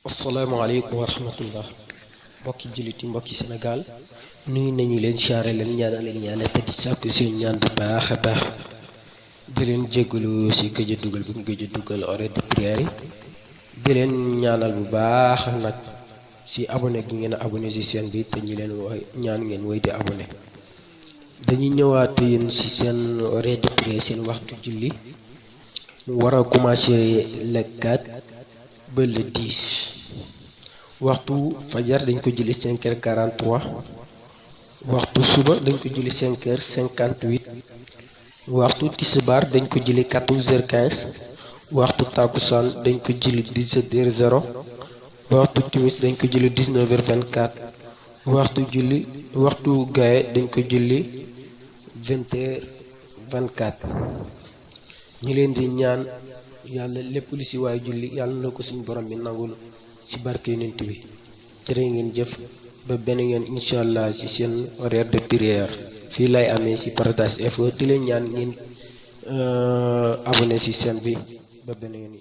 asalaamaaleykum wa rahmatullah mbokki jullit yi mbokki Sénégal nuyu nañu leen siyaare leen ñaanal leen yàlla te di sàkku seen ñaan bu baax a baax di leen jéggalu ci gëj a dugal bi mu gëj a dugal horaire de prière yi di leen ñaanal bu baax nag ci abonné gi ngeen abonné ci chaîne bi te ñu leen wax ñaan ngeen woy di abonné dañuy ñëwaat yéen ci seen horaire de prière seen waxtu julli mu war a commencer le 4 ba le 10 waxtu fajar dañ ko julli 5h43 waxtu suba dañ ko julli 5h58 waxtu tisbaar dañ ko julli 14h15 waxtu takkusaan dañ ko julli 17h00 waxtu timis dañ ko julli 19h24 waxtu gaye dañ ko julli 20h24 ñi leen di ñaan yàlla lépp lu ci waay julli yàlla na ko suñu borom bi nangul ci barke yonent bi jërë ngeen jëf ba benn yoon incha allah ci seen horaire de prière fii lay amee ci Partage Info di leen ñaan ngeen abonné ci chaîne bi ba benn yoon.